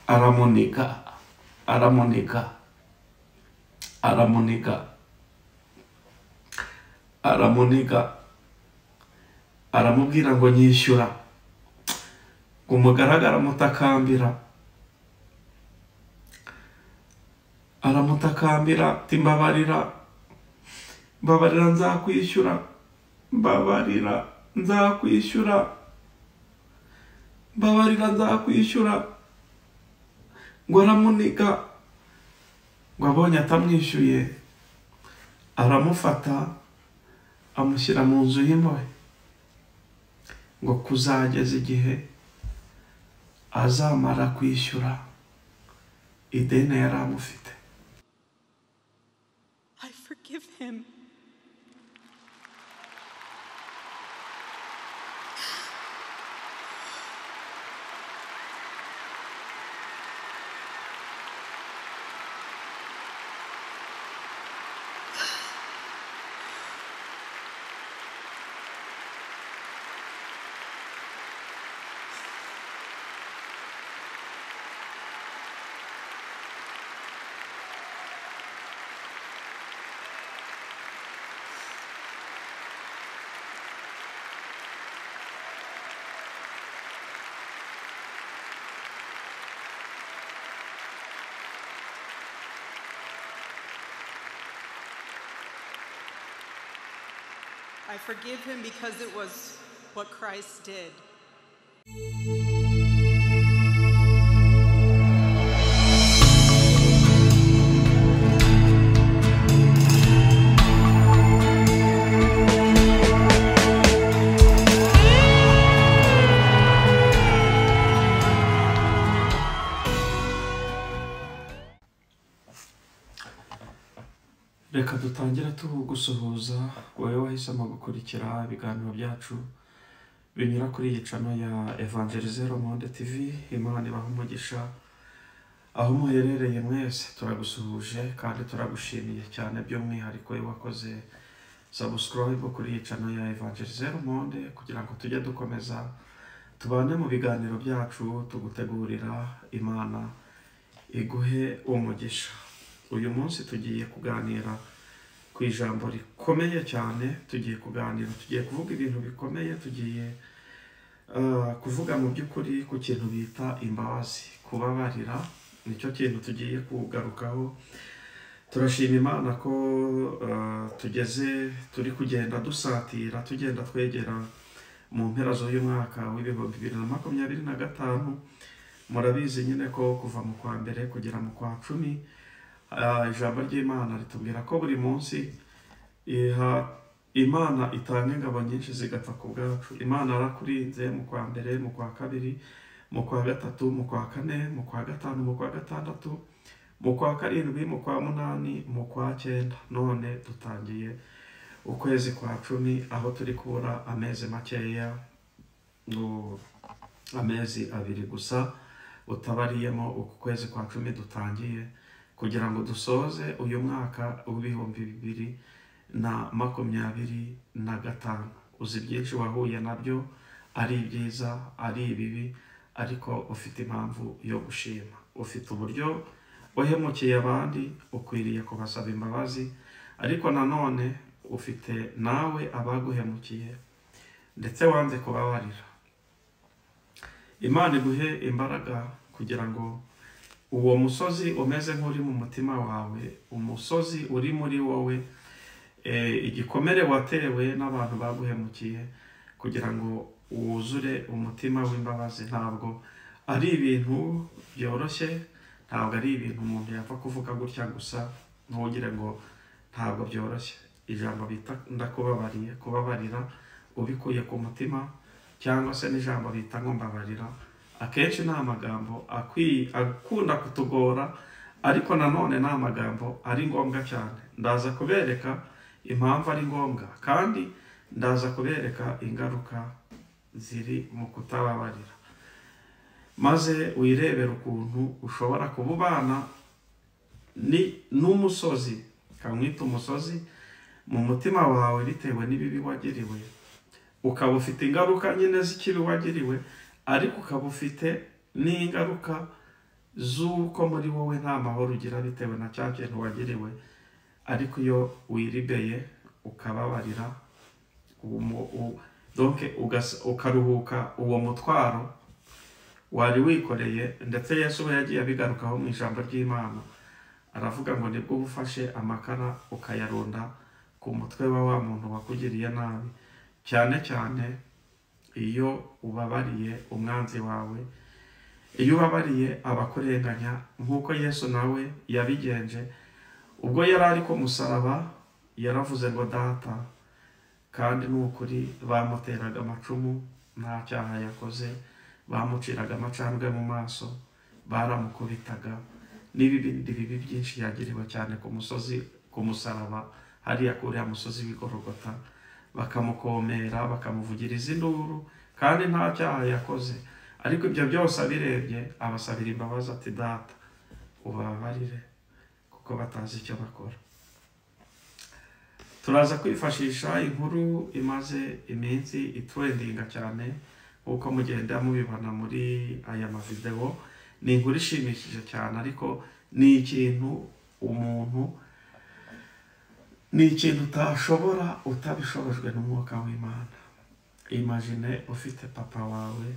Aramuniga, aramuniga, aramuniga, aramuniga, aramubwira ngo nyishyura. Ngo umugaragu aramutakambira, aramutakambira ati mbabarira, mbabarira nzakwishyura, mbabarira nzakwishyura, mbabarira nzakwishyura. Ngo aramuniga, ngo abonye atamwishyuye aramufata amushyira mu nzu y'imbohe, ngo kuzageza igihe azamara kwishyura ideni yari amufite. I forgive him. I forgive him because it was what Christ did. Reka dutangire tugusuhuza wowe wahisemo gukurikira ibiganiro byacu binyura kuri iyi channel ya Evangelize Monde TV. Imana ibahe umugisha aho muherereye mwese, turagusuhuje kandi turagushimiye cyane by'umwihariko wowe wakoze subscribe kuri iyi channel ya Evangelize Monde kugira ngo tujye dukomeza tubane mu biganiro byacu tugutegurira. Imana iguhe umugisha. Uyu munsi tugiye kuganira ku ijambo rikomeye cyane, tugiye kuganira, tugiye kuvuga ibintu bikomeye, tugiye kuvuga mu by'ukuri ku kintu bita imbabazi, kubabarira nicyo kintu tugiye kugarukaho. Turashima Imana ko tugeze, turi kugenda dusatira, tugenda twegera mu mpera z'uyu mwaka w'2025. Murabizi nyine ko kuva mu kwa mbere kugera mu kwa 10 ijambo ry'Imana ritubwira ko buri munsi Imana itanga ingabo nyinshi zigapfa ku bwacu. Imana yarakurinze mu kwa mbere, mu kwa kabiri, mu kwa gatatu, mu kwa kane, mu kwa gatanu, mu kwa gatandatu, mu kwa karindwi, mu kwa munani, mu kwa cyenda. None dutangiye ukwezi kwa 10 aho turi kubura amezi makeya, amezi abiri gusa utabariyemo uku kwezi kwa 10 dutangiye, kugira ngo dusoze uyu mwaka w'2025. Uzi byinshi wahuye nabyo, ari ibyiza ari ibibi, ariko ufite impamvu yo gushima, ufite uburyo wahemukiye abandi, ukwiriye kubasaba imbabazi, ariko nanone ufite nawe abaguhemukiye ndetse wanze kubabarira. Imana iguhe imbaraga kugira ngo uwo musozi umeze nk'uri mu mutima wawe, umusozi uri muri wowe, igikomere watewe n'abantu baguhemukiye, kugira ngo wuzure umutima w'imbabazi. Ntabwo ari ibintu byoroshye, ntabwo ari ibintu umuntu yapfa kuvuga gutya gusa, ntugire ngo ntabwo byoroshye. Ijambo bita ndakubabariye, kubabarira ubikuye ku mutima, cyangwa se n'ijambo bita ngo mbabarira, akenshi ni amagambo akunda kutugora, ariko nanone ni amagambo ari ngombwa cyane. Ndaza kubereka impamvu ari ngombwa, kandi ndaza kubereka ingaruka ziri mu kutababarira, maze wirebera ukuntu ushobora kububana n'umusozi, kamwita umusozi mu mutima wawe bitewe n'ibibi wagiriwe, ukaba ufite ingaruka nyine z'ikibi wagiriwe, ariko ukaba ufite n'ingaruka z'uko muri wowe nta mahoro ugira bitewe na cya kintu wagiriwe. Ariko iyo wiribeye ukababarira, donc ukaruhuka uwo mutwaro wari wikoreye. Ndetse Yesu we yagiye abigarukaho mu ijambo ry'Imana, aravuga ngo nibwo ufashe amakara ukayarunda ku mutwe wa muntu wakugiriye nabi, cyane cyane iyo ubabariye umwanzi wawe, iyo ubabariye abakurenganya, nk'uko Yesu nawe yabigenje ubwo yari ari ku musaraba. Yaravuze ngo data, kandi ni ukuri bamuteraga amacumu nta cyaha yakoze, bamuciraga amacandwe mu maso, baramukubitaga n'ibindi bibi byinshi yagiriwe cyane ku musozi, ku musaraba hariya kuri ya musozi w'Igorogota, bakamukomera, bakamuvugiriza induru kandi nta cyaha yakoze. Ariko ibyo byose abirebye abasabira imbabazi ati data ubabarire kuko batazi icyo bakora. Turaza kwifashisha inkuru imaze iminsi itrendinga cyane nk'uko mugenda mubibona muri aya mavideo. Ni inkuru ishimishije cyane, ariko ni ikintu umuntu, ni ikintu utashobora utabishobojwe n'umwuka w'Imana. Imagine ufite papa wawe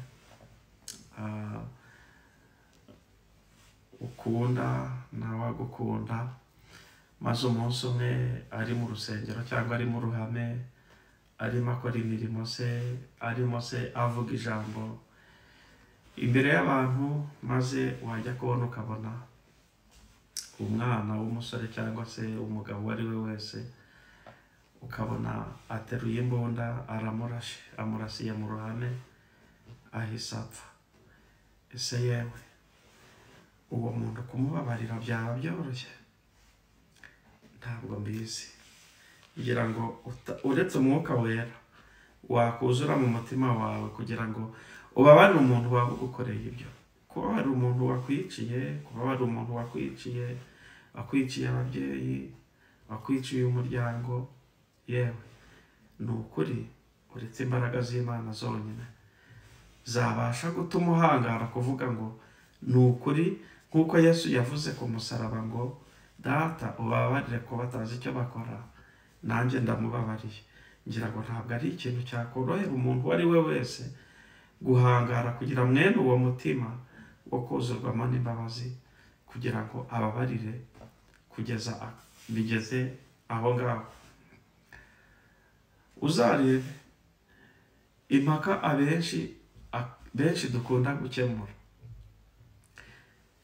ukunda nawe agukunda, maze umunsi umwe ari mu rusengero cyangwa ari mu ruhame, arimo akora imirimo se, arimo se avuga ijambo imbere y'abantu, maze wajya kubona ukabona umwana w'umusore cyangwa se umugabo uwo ari we wese, ukabona ateruye imbunda aramurashe, amurasiye mu ruhame, ahise apfa. Ese yewe uwo muntu kumubabarira byaba byoroshye? Ntabwo mbizi. Kugira ngo uretse umwuka wera wakuzura mu mutima wawe kugira ngo ubabarire umuntu waba ugukoreye ibyo, kubabarira umuntu wakwiciye, kubabarira umuntu wakwiciye, wakwiciye ababyeyi, wakwiciye umuryango, yewe ni ukuri uretse imbaraga z'Imana zonyine zabasha gutuma uhangara kuvuga ngo ni ukuri, nk'uko Yesu yavuze ku musaraba ngo data ubabarire ko batazi icyo bakora, nanjye ndamubabariye. Ngira ngo ntabwo ari ikintu cyakorohera umuntu uwo ari we wese guhangara kugira mwene uwo mutima wo kuzurwamo n'imbabazi kugira ngo ababarire kugeza bigeze aho ngaho. Uzarebe impaka abenshi benshi dukunda gukemura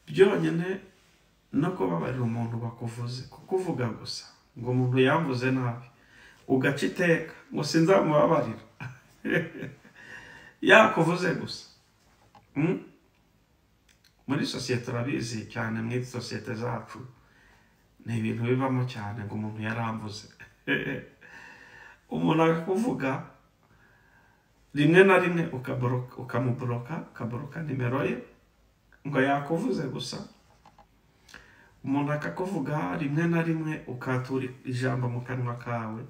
byonyine no kubabarira umuntu bakuvuze, kukuvuga gusa ngo umuntu yamvuze nabi, ugaca iteka ngo sinzamubabarira yakuvuze gusa. Muri sosiyete urabizi cyane, muri sosiyete zacu ni ibintu bibamo cyane ngo umuntu yaramvuze. Umuntu akakuvuga rimwe na rimwe ukamuboroka, ukaboroka nimero ye ngo yakuvuze gusa. Umuntu akakuvuga rimwe na rimwe ukatura ijambo mu kanwa kawe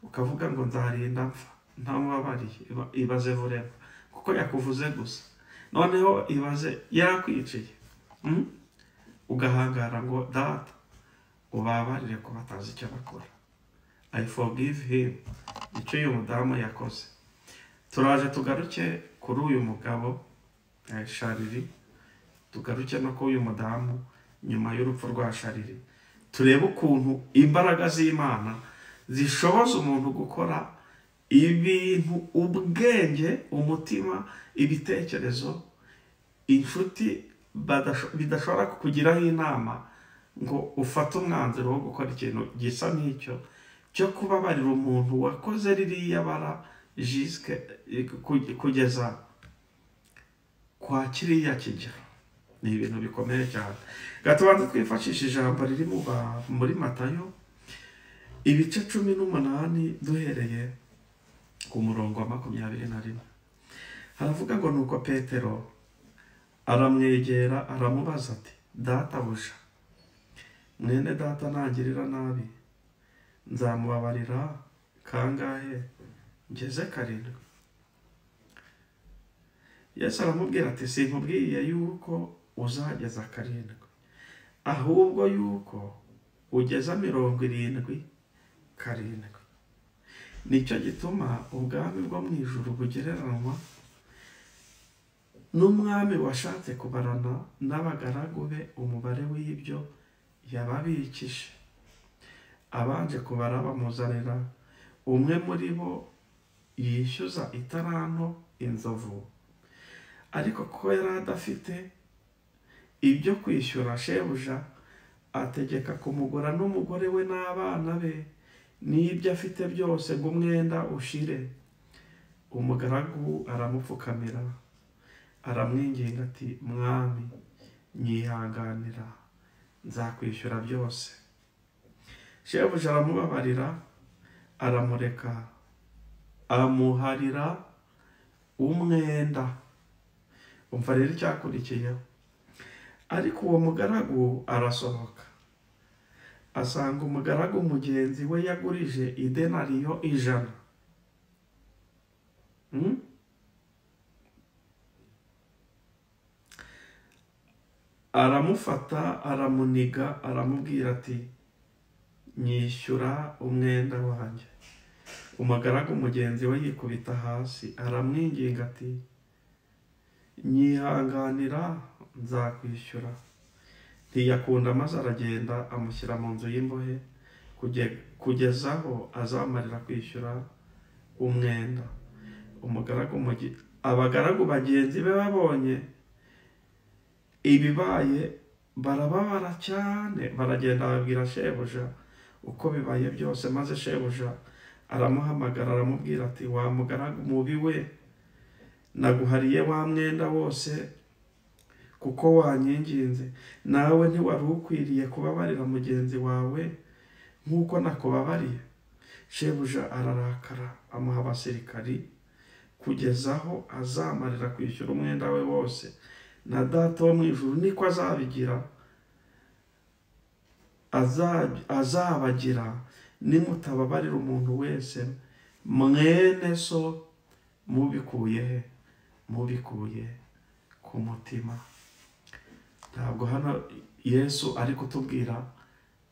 ukavuga ngo nzarinda mpfa ntamubabariye, ibaze vurema kuko yakuvuze gusa. Noneho ibaze yakwiciye, ugahangara ngo data ubabarire ko batazi icyo bakora, I forgive him. Icyo uyu mudamu yakoze. Turaje tugaruke kuri uyu mugabo Shariri, tugaruke no kuri uyu mudamu nyuma y'urupfu rwa Shariri, turebe ukuntu imbaraga z'Imana zishoboza umuntu gukora ibintu ubwenge, umutima, ibitekerezo, inshuti bidashobora kukugiraho inama ngo ufate umwanzuro wo gukora ikintu gisa n'icyo cyo kubabarira umuntu wakoze ririya bara jusque kugeza kwa kiriya kigero. Ni ibintu bikomeye cyane. Gatubanze twifashisha ijambo riri muri Matayo ibice 18 duhereye ku murongo wa 21. Haravuga ngo nuko Petero aramwegera aramubaza ati databuja, mwene data nangirira nabi nzamubabarira kangahe? Ngeze 7. Yesu aramubwira ati sinkubwiye yuko uzageza 7, ahubwo yuko ugeza 77. Nicyo gituma ubwami bwo mu ijuru bugereranywa n'umwami washatse kubarana n'abagaragu be umubare w'ibyo yababikije. Abanje kubara bamuzanira umwe muri bo yishyuza itaranto inzovu, ariko ko yari adafite ibyo kwishyura, shebuja ategeka kumugura n'umugore we n'abana be n'ibyo afite byose ngo umwenda ushire. Umugaragu aramupfukamira aramwinginga ati: mwami, nyihanganira, nzakwishyura byose. Shebuja aramubabarira, aramureka, amuharira umwenda. Umva rero icyakurikiyeho. Ariko uwo mugaragu arasohoka asanga umugaragu mugenzi we yagurije idenariyo 100. Aramufata aramuniga, aramubwira ati: nyishyura umwenda wanjye. Umugaragu mugenzi we yikubita hasi aramwinginga ati: nyihanganira, nzakwishyura. Ntiyakunda, maze aragenda amushyira mu nzu y'imbohe kugeza aho azamarira kwishyura umwenda. Abagaragu bagenzi be babonye ibibaye barababara cyane, baragenda babwira shebuja uko bibaye byose. Maze shebuja aramuhamagara aramubwira ati: wa mugaragu mubi we, naguhariye wa mwenda wose kuko wanyinginze, nawe ntiwari ukwiriye kubabarira mugenzi wawe nk'uko nakubabariye? Shebuja ararakara amuha abasirikari kugeza aho azamarira kwishyura umwenda we wose. Na Data wo mu ijuru niko azabigira, azabagira nimutababarira umuntu wese mwene so mubikuye he? Mubikuye ku mutima. Ntabwo hano Yesu ari kutubwira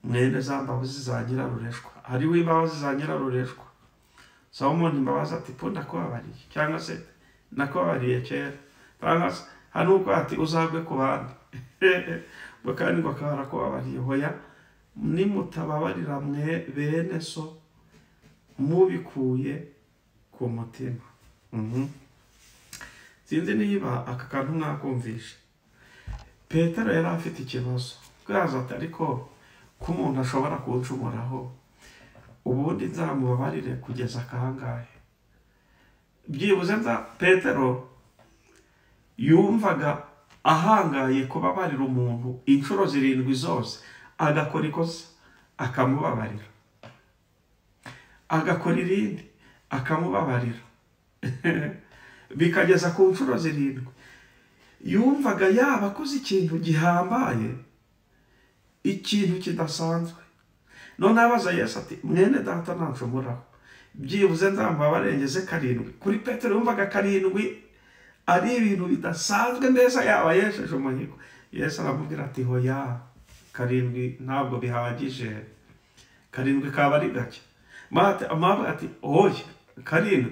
mwene za mbabazi za nyirarureshwa. Hariho imbabazi za nyirarureshwa. Saba umuntu imbabazi ati: po ndakubabariye, cyangwa se nakubabariye kera, cyangwa se hano uko ati uzagwe ku bandi ngo kandi ngo akaba arakubabariye. Hoya, nimutababarira mwe bene so mubikuye ku mutima. Sinzi niba aka kantu mwakumvisha. Petero yari afite ikibazo bwaza ati: ariko ko umuntu ashobora kuncumuraho, ubundi nzamubabarire kugeza kangahe? Byibuze nza Petero yumvaga ahangaye kubabarira umuntu inshuro 7 zose, agakora ikosa akamubabarira, agakora irindi akamubabarira, bikageza ku nshuro 7. Yumvaga yaba akoze ikintu gihambaye, ikintu kidasanzwe. None abaza Yesu ati: mwene data nancumuraho, byibuze nzamubabarengeze 7. Kuri Petero yumvaga 7 ari ibintu bidasanzwe, neza yaba yesheje umuhigo. Yesu aramubwira ati: hoya, 7 ntabwo bihagije, 7 kaba ari gake. Amabwira ati: oya, 7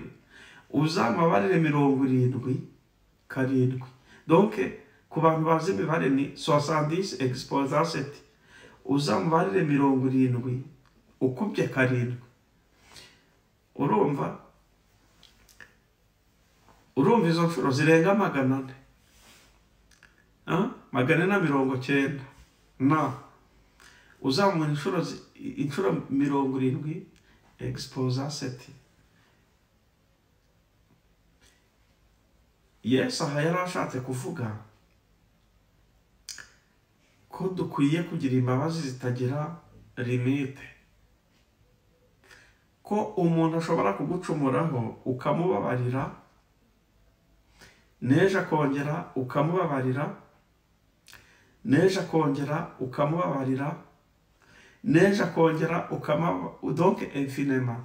uzamubabarire 77. Donc ku bantu bazi imibare ni 70 exposant 7, uzamubarire 70 ukubye 7. Urumva izo nshuro zirenga 400, 490 na uzamura inshuro 70 exposant 7. Yesu aha yari ashatse kuvuga ko dukwiye kugira imbabazi zitagira limite, ko umuntu ashobora kugucumuraho ukamubabarira, n'ejo akongera ukamubabarira, n'ejo akongera ukamubabarira, n'ejo akongera ukamubabarira, donc infiniment,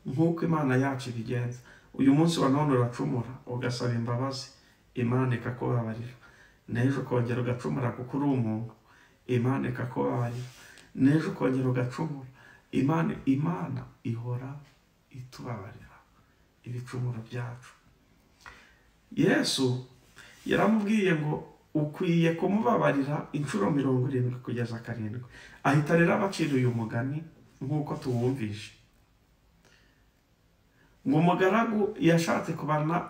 nk'uko Imana yacu ibigenza. Uyu munsi wa none uracumura ugasaba imbabazi, Imana ikakubabarira. N'ejo ukongera ugacumura kuko uri umuntu, Imana ikakubabarira. N'ejo ukongera ugacumura, Imana ihora itubabarira ibicumuro byacu. Yesu yaramubwiye ngo ukwiye kumubabarira inshuro 70 kugeza 7. Ahita rero abacira uyu mugani nk'uko tuwumvishe. Ngo umugaragu yashatse kubana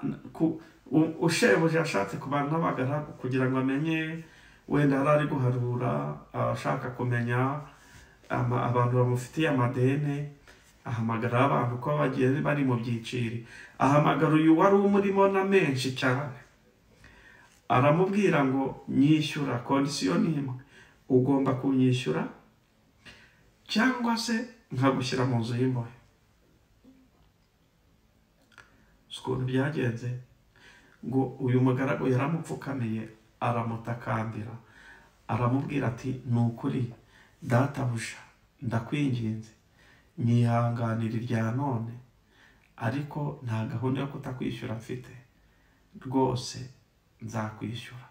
ushebuja yashatse kubana n'abagaragu kugira ngo amenye wenda yari ari guharura, ashaka kumenya abantu bamufitiye amadene. Ahamagara abantu ko bagiye bari mu byiciri, ahamagara uyu wari umurimo na menshi cyane, aramubwira ngo nyishyura, kondisiyo ni imwe, ugomba kunyishyura cyangwa se nkagushyira mu nzu y'imbohe. Ukuntu byagenze, ngo uyu mugaragu yaramupfukamiye aramutakambira, aramubwira ati ni ukuri databuja ndakwinginze nyihanganira irya none, ariko nta gahunda yo kutakwishyura mfite, rwose nzakwishyura.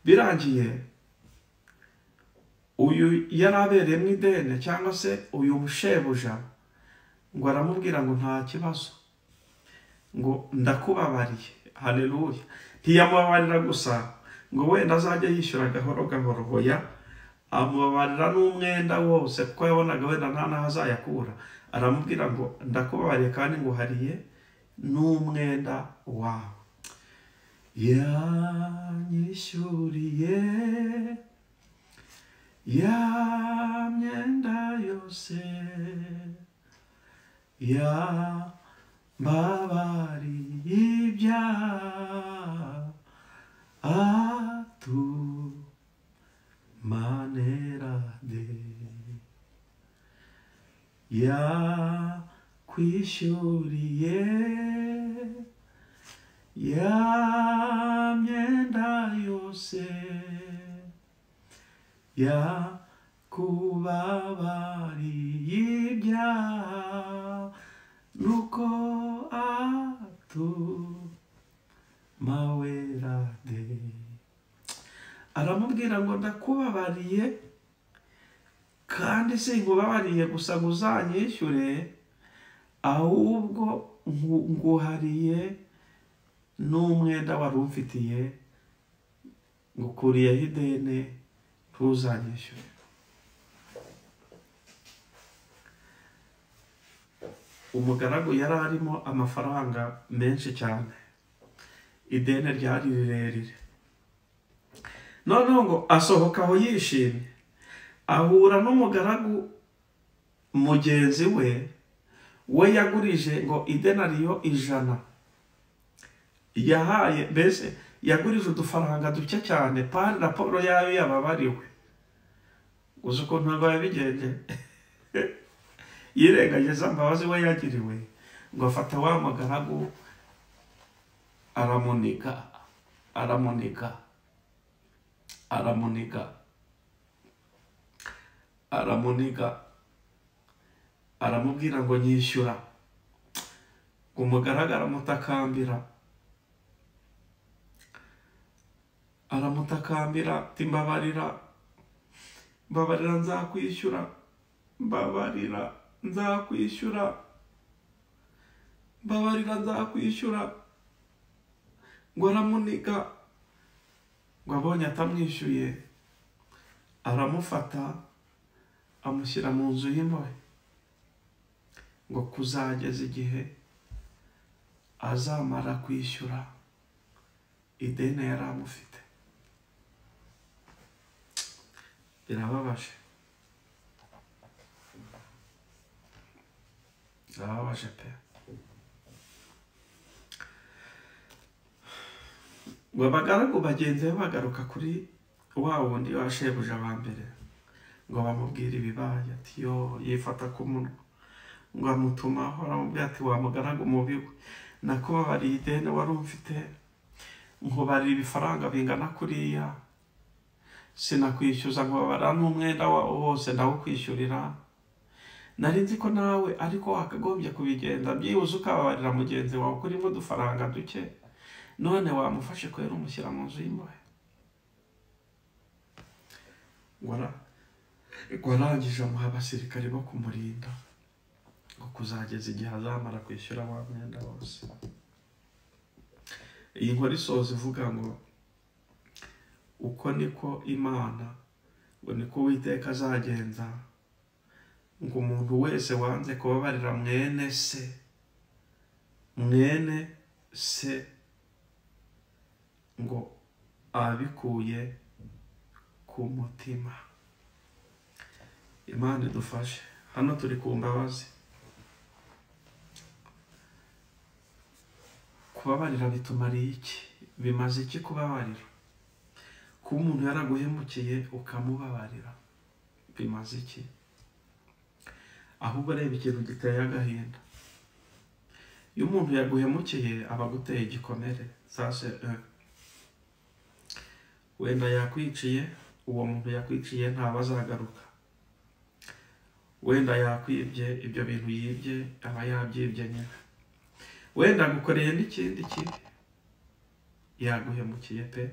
Birangiye uyu yari abereyemo ideni cyangwa se uyu mushebuja, ngo aramubwira ngo nta kibazo, ngo ndakubabariye. Haleluya. Ntiyamubabarira gusa ngo wenda azajya yishyura gahoro gahoro, hoya, amubabarira n'umwenda wose kuko yabonaga wenda nta n'aho azayakura. Aramubwira ngo ndakubabariye kandi nguhariye n'umwenda wawe. Yanyishyuriye ya myenda yose, yambabariye ibyaha atumanerade, yakwishyuriye ya myenda yose, yakubabariye ibyaha nuko atumawerade. Aramubwira ngo ndakubabariye kandi sinkubabariye gusa ngo uzanyishyure, ahubwo nguhariye n'umwenda wari umfitiye, ngukuriyeho ideni ntuzanyishyure. Umugaragu yari arimo amafaranga menshi cyane, ideni ryari rirerire. Noneho ngo asohoka aho yishimye, ahura n'umugaragu mugenzi we, we yagurije ngo idenariyo 100 yahaye, mbese yagurije udufaranga duke cyane pari raporo yayo yababariwe. Uzi ukuntu ngo yabigenje? Yirengagiza imbabazi we yagiriwe, ngo afata wa mugaragu aramuniga, aramuniga, aramuniga, aramuniga, aramubwira ngo nyishyura. Umugaragu aramutakambira, aramutakambira ati mbabarira, mbabarira nzakwishyura, mbabarira nzakwishyura, mbabarira nzakwishyura. Ngo aramuniga, ngo abonye atamwishyuye aramufata amushyira mu nzu y'imbohe, ngo kuzageza igihe azamara kwishyura ideni yari amufite. Birababaje, birababaje pe. Ngo abagaragu bagenzi be bagaruka kuri wa wundi wa shebuja wa mbere, ngo bamubwire ibibaye, ati yo yifata ku munwa, ngo amutumaho aramubwira ati wa mugaragu mubi we, nakubabariye ideni wari umfite, nkubarira ibifaranga bingana kuriya, sinakwishyuza, nkubabara n'umwenda wawo wose ndawukwishyurira. Nari nzi ko nawe ariko wakagombye kubigenda, byibuze ukababarira mugenzi wawe kurimo udufaranga duke. None wamufashe kwera umushyira mu nzu y'imbohe. Ngo arangije amuha abasirikare bo kumurinda ngo kuzageza igihe azamara kwishyura wa mwenda wose. Iyi nkuru isoza ivuga ngo uko niko Imana, ngo niko Uwiteka azagenza ngo umuntu wese wanze kubabarira mwene se ngo abikuye ku mutima. Imana idufashe. Hano turi ku mbabazi. Kubabarira bitumariye iki? Bimaze iki kubabarira? Kuba umuntu yaraguhemukiye ukamubabarira bimaze iki? Ahubwo reba ikintu giteye agahinda. Iyo umuntu yaguhemukiye aba aguteye igikomere. Sase wenda yakwiciye, uwo muntu yakwiciye ntaba azagaruka. Wenda yakwibye, ibyo bintu yibye aba yabyibye nyine. Wenda agukoreye n'ikindi kibi, yaguhemukiye pe,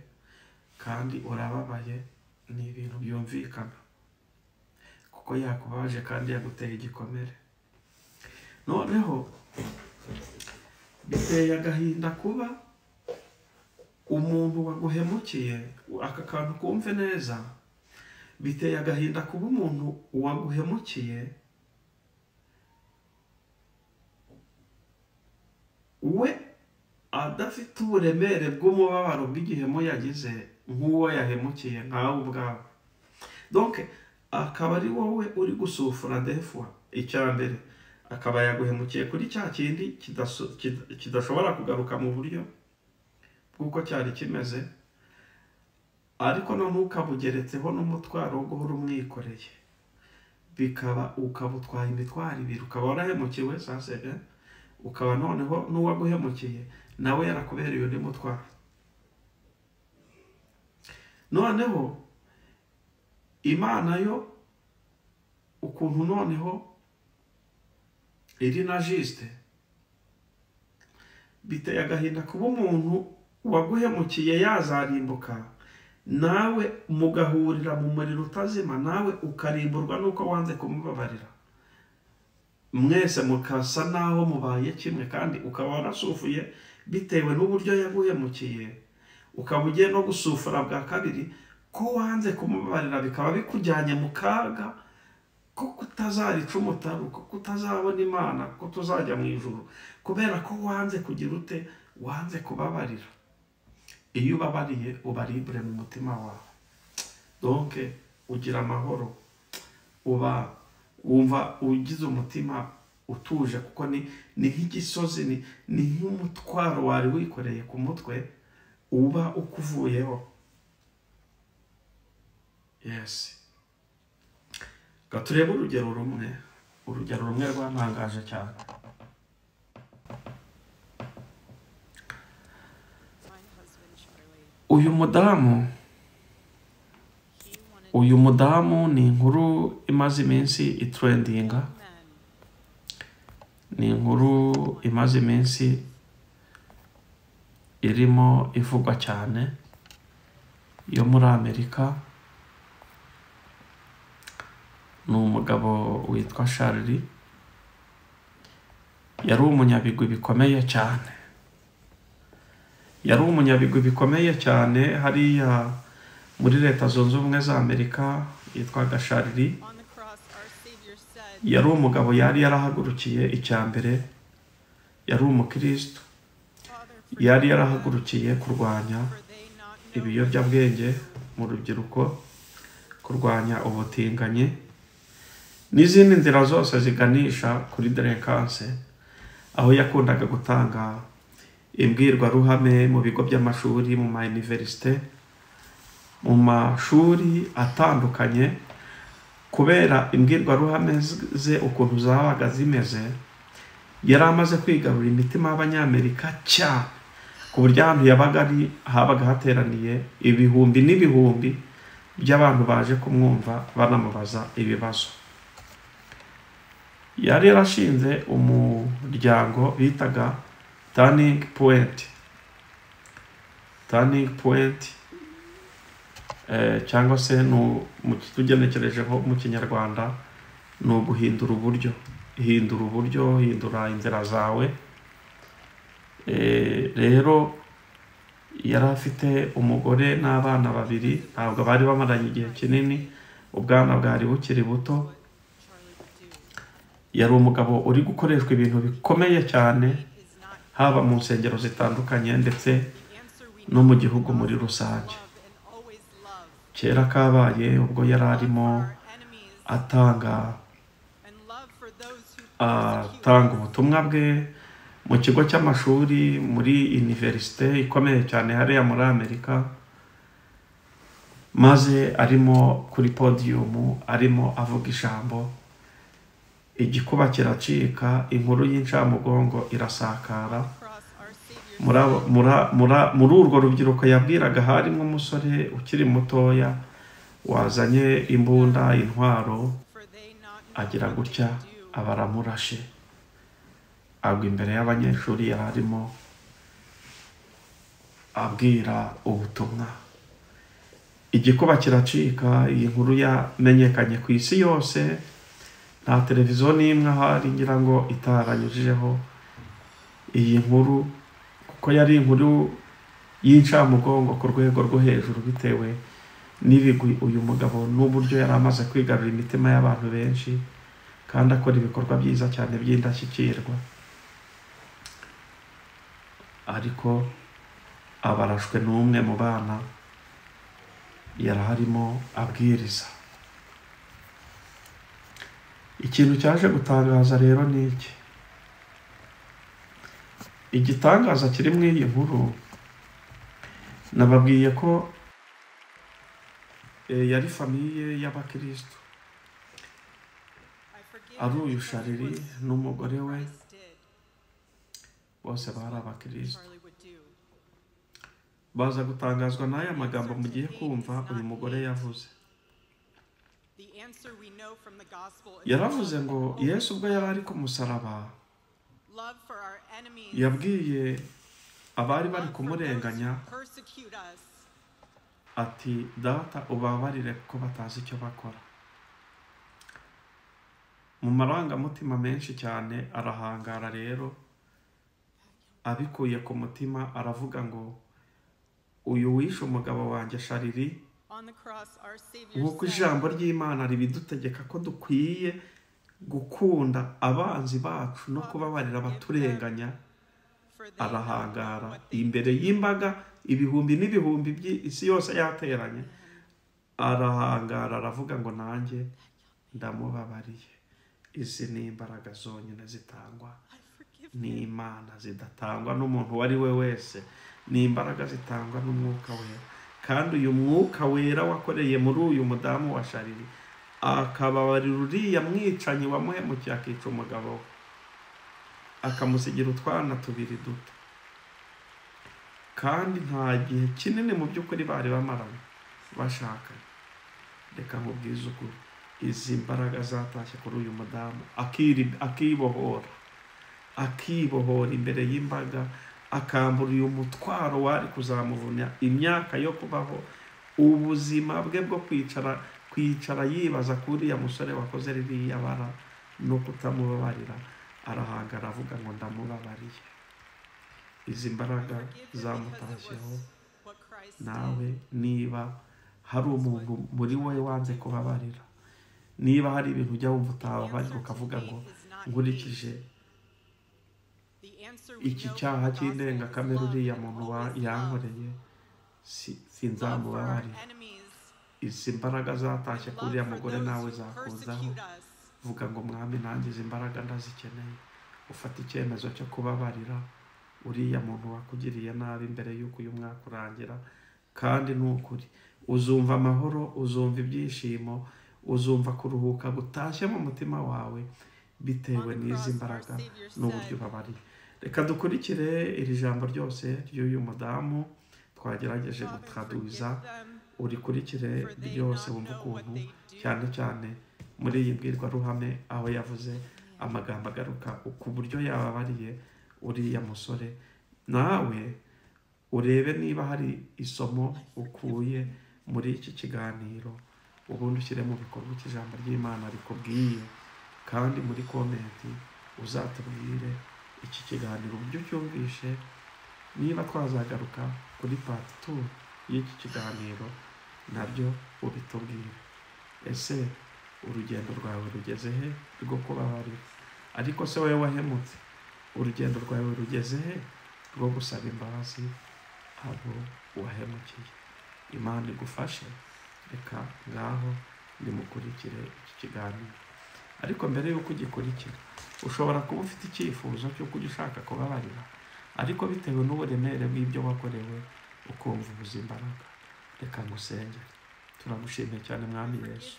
kandi urababaye, ni ibintu byumvikana kuko yakubabaje kandi yaguteye igikomere. Noneho biteye agahinda kuba umuntu waguhemukiye, aka kantu kumve neza, biteye agahinda kuba umuntu waguhemukiye we adafite uburemere bw'umubabaro bw'igihemo yagize nk'uwo yahemukiye nkawe ubwawe. Donc akaba ari wowe uri gusufura defwa. Icya mbere akaba yaguhemukiye kuri cya kindi kidashobora kugaruka mu buryo bw'uko cyari kimeze, ariko none ukabugeretseho n'umutwaro wo guhora umwikoreye, bikaba ukabutwaye imitwaro ibiri, ukaba warahemukiwe sase, ukaba noneho n'uwaguhemukiye nawe yarakubereye undi mutwaro. Noneho Imana yo ukuntu noneho iri na juste, biteye agahinda kuba umuntu waguhemukiye yazarimbuka, nawe mugahurira mu muriro utazima, nawe ukarimburwa nuko wanze kumubabarira, mwese mukasa naho mubaye kimwe, kandi ukaba warasufuye bitewe n'uburyo yaguhemukiye, ukaba ugiye no gusufura bwa kabiri ko wanze kumubabarira, bikaba bikujyanye mu kaga ko kutazarica umutaru, ko kutazabona Imana, ko tuzajya mu ijuru, kubera ko wanze kugira ute, wanze kubabarira. Iyo ubabariye uba libre mu mutima wawe, donc ugira amahoro, uba wumva ugize umutima utuje, kuko ni nk'igisozi, ni nk'umutwaro wari wikoreye ku mutwe uba ukuvuyeho. Yes. Turebe urugero rumwe rwantangaje cyane. Uyu mudamu ni inkuru imaze iminsi itrendinga, ni inkuru imaze iminsi irimo ivugwa cyane yo muri Amerika. Ni umugabo witwa Charlie, yari umunyabigwi bikomeye cyane, yari umunyabigwi bikomeye cyane hariya muri Leta Zunze Ubumwe za Amerika, yitwaga Charlie. Yari umugabo yari yarahagurukiye icya mbere, yari umukristo, yari yarahagurukiye kurwanya ibiyobyabwenge mu rubyiruko, kurwanya ubutinganyi n'izindi nzira zose ziganisha kuri delinquance, aho yakundaga gutanga imbwirwaruhame mu bigo by'amashuri, mu ma universite, mu mashuri atandukanye. Kubera imbwirwaruhame ze ukuntu zabaga zimeze, yari amaze kwigarurira imitima y'Abanyamerika cyane, ku buryo ahantu yabaga ari habaga hateraniye ibihumbi n'ibihumbi by'abantu baje kumwumva banamubaza ibibazo. Yari yarashinze umuryango bitaga Turning Point. Turning point, cyangwa se tugenekerejeho mu Kinyarwanda ni uguhindura uburyo, hindura uburyo, hindura inzira zawe. Rero yari afite umugore n'abana babiri, ntabwo bari bamaranye igihe kinini, ubwana bwari bukiri buto. Yari umugabo uri gukoreshwa ibintu bikomeye cyane, haba mu nsengero zitandukanye ndetse no mu gihugu muri rusange. Kera kabaye ubwo yari arimo atanga ubutumwa bwe mu kigo cy'amashuri muri universite ikomeye cyane hariya muri Amerika, maze arimo kuri podiyumu arimo avuga ijambo, igikuba kiracika, inkuru y'incamugongo irasakara. Muri urwo rubyiruko yabwiraga harimo umusore ukiri mutoya wazanye imbunda, intwaro, agira gutya abaramurashe, agwa imbere y'abanyeshuri yari arimo abwira ubutumwa. Igikuba kiracika, iyi nkuru yamenyekanye ku isi yose, nta televiziyo n'imwe ahari ngira ngo itaranyujijeho iyi nkuru, kuko yari inkuru y'incamugongo ku rwego rwo hejuru bitewe n'ibigwi uyu mugabo n'uburyo yari amaze kwigarurira imitima y'abantu benshi, kandi akora ibikorwa byiza cyane by'indashyikirwa. Ariko abarashwe n'umwe mu bana yari arimo abwiriza. Ikintu cyaje gutangaza rero ni iki? Igitangaza kiri muri iyi nkuru, nababwiye ko yari famiye y'abakristo, ari uyu Shariri n'umugore we, bose bari abakristo. Baza gutangazwa n'aya magambo mugiye kumva uyu mugore yavuze. Yaravuze ngo Yesu ubwo yari ari ku musaraba yabwiye abari bari kumurenganya ati data ubabarire kuko batazi icyo bakora. Mu marangamutima menshi cyane arahangara rero, abikuye ku mutima aravuga ngo uyu wishe umugabo wanjye Shariri, nk'uko ijambo ry'Imana ribidutegeka ko dukwiye gukunda abanzi bacu no kubabarira abaturenganya, arahangara imbere y'imbaga ibihumbi n'ibihumbi by'isi yose yateranye, arahangara aravuga ngo nanjye ndamubabariye. Izi ni imbaraga zonyine zitangwa n'Imana, zidatangwa n'umuntu uwo ari we wese, ni imbaraga zitangwa n'Umwuka Wera. Kandi uyu Mwuka Wera wakoreye muri uyu mudamu wa Shariri, akababarira uriya mwicanyi wamuhemukiye akica umugabo we, akamusigira utwana tubiri duto, kandi nta gihe kinini mu by'ukuri bari bamaranye bashakanye. Reka nkubwize ukuri, izi mbaraga zatashye kuri uyu mudamu, akibohora, akibohora imbere y'imbaga, akambura uyu mutwaro wari kuzamuvunya imyaka yo kubaho, ubuzima bwe bwo kwicara yibaza kuri ya musore wakoze ririya bara no kutamubabarira, arahangara avuga ngo ndamubabariye. Izi mbaraga zamutashyeho. Nawe niba hari umuntu muri wowe wanze kubabarira, niba hari ibintu ujya wumva utababarira ukavuga ngo nkurikije iki cyaha cy'indengakamere uriya muntu yankoreye sinzamubabarira, izi mbaraga zatashye kuri uriya mugore nawe zakuzaho. Vuga ngo mwami nanjye izi mbaraga ndazikeneye. Ufata icyemezo cyo kubabarira uriya muntu wakugiriye nabi mbere y'uko uyu mwaka urangira, kandi ni ukuri uzumva amahoro, uzumva ibyishimo, uzumva kuruhuka gutashye mu mutima wawe bitewe n'izi mbaraga n'uburyo ubabariye. Reka dukurikire iri jambo ryose ry'uyu mudamu twagerageje gutraduza, urikurikire ryose wumva ukuntu, cyane cyane muri iyi mbwirwaruhame aho yavuze amagambo agaruka ku buryo yababariye uriya musore. Nawe Urebe niba hari isomo ukuye muri iki kiganiro, ubundi ushyire mu bikorwa icyo ijambo ry'Imana rikubwiye, kandi muri komenti uzatubwire iki kiganiro uburyo ucyumvishe, niba twazagaruka kuri part 2 y'iki kiganiro nabyo ubitubwire. Ese urugendo rwawe rugeze he rwo kubabarira? Ariko se wowe wahemutse, urugendo rwawe rugeze he rwo gusaba imbabazi abo wahemukiye? Imana igufashe. Reka ngaho nimukurikire iki kiganiro. Ariko mbere y'uko ugikurikira, ushobora kuba ufite icyifuzo cy'uko ujya ushaka kubabarira, ariko bitewe n'uburemere bw'ibyo wakorewe ukumva ubuze imbaraga. Reka ngusengere. Turagushimiye cyane Mwami Yesu,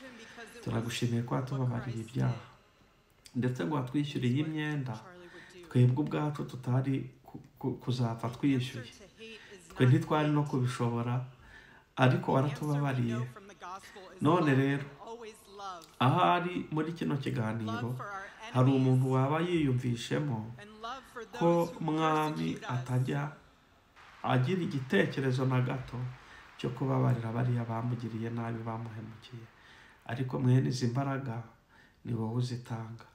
turagushimiye ko watubabariye ibyaha, ndetse ngo watwishyuriye imyenda twebwe ubwacu tutari kuzapfa twishyuye. Twe ntitwari no kubishobora, ariko waratubabariye. None rero ahari muri kino kiganiro hari umuntu waba yiyumvishemo ko Mwami atajya agira igitekerezo na gato cyo kubabarira bariya bamugiriye nabi, bamuhemukiye. Ariko mwene izi mbaraga ni wowe uzitanga.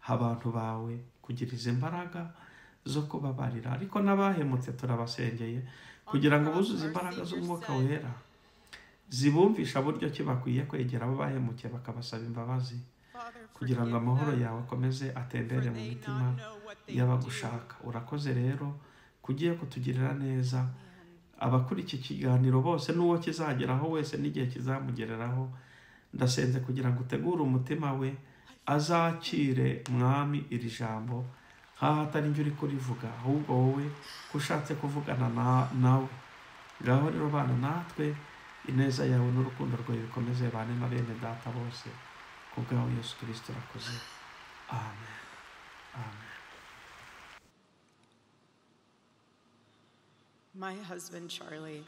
Abantu bawe kugira izi mbaraga zo kubabarira, ariko n'abahemutse turabasengeye kugira ngo buzuze imbaraga z'Umwuka Wera zibumvisha buryo ki bakwiye kwegera abo bahemukiye bakabasaba imbabazi, kugira ngo amahoro yawe akomeze atembere mu mitima y'abagushaka. Urakoze rero kugiye kutugirira neza. Abakuri iki kiganiro bose n'uwo kizageraho wese n'igihe kizamugereraho, ndasenze kugira ngo utegure umutima we azakire Mwami iri jambo, nkaho atari njye uri kurivuga, ahubwo wowe ko ushatse kuvugana nawe. Ngaho rero bana natwe, ineza yawe n'urukundo rwawe bikomeze bane na bene data bose, ku bwawe Yesu Kristo urakoze. Amen. Amen. My husband Charlie,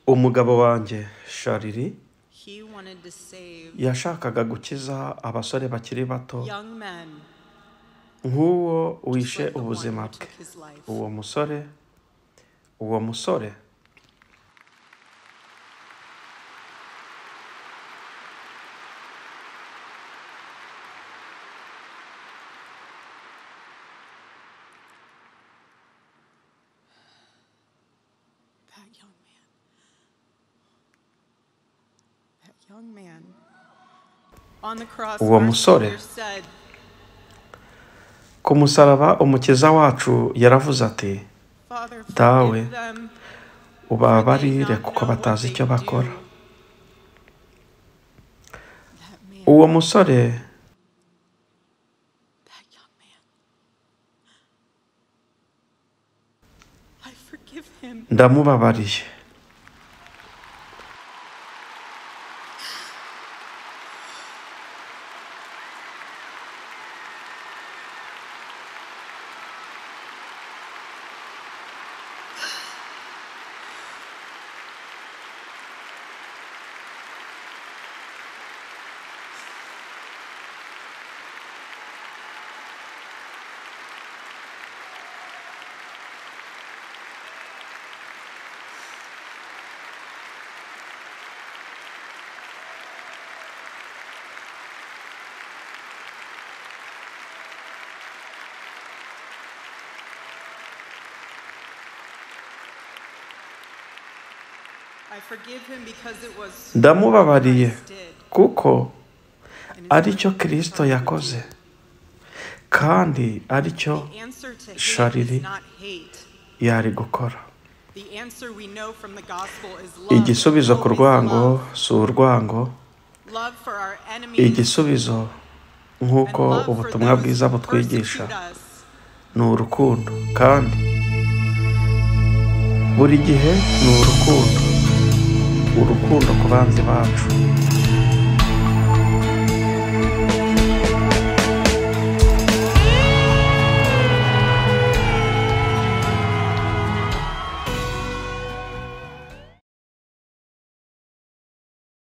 Umugabo wanjye Charlie he wanted to save yashakaga gukiza abasore bakiri bato young men nk'uwo just wishe like the one ubuzima who bwe. took his life. Uwo musore That young man. That young man. On the cross, Uwo our musore Savior said, ku musaraba umukiza wacu yaravuze ati, Father, Dawe, forgive them, for they ubabarire not kuko know what batazi they icyo bakora. do. That man, Uwo musore that young man. I forgive him. ndamubabariye. I forgive him because it was Ndamubabariye what Christ did. kuko And it's aricyo what Kristo Charlie would yakoze, do. kandi aricyo The answer to hate Charlie is not hate. yari gukora. The answer we know from the gospel is love. Igisubizo ku Always rwango love. si urwango. Love for our enemies Igisubizo nk'uko and love for ubutumwa those bwiza who butwigisha persecute us. ni urukundo, kandi buri gihe ni urukundo. Urukundo ku banzi bacu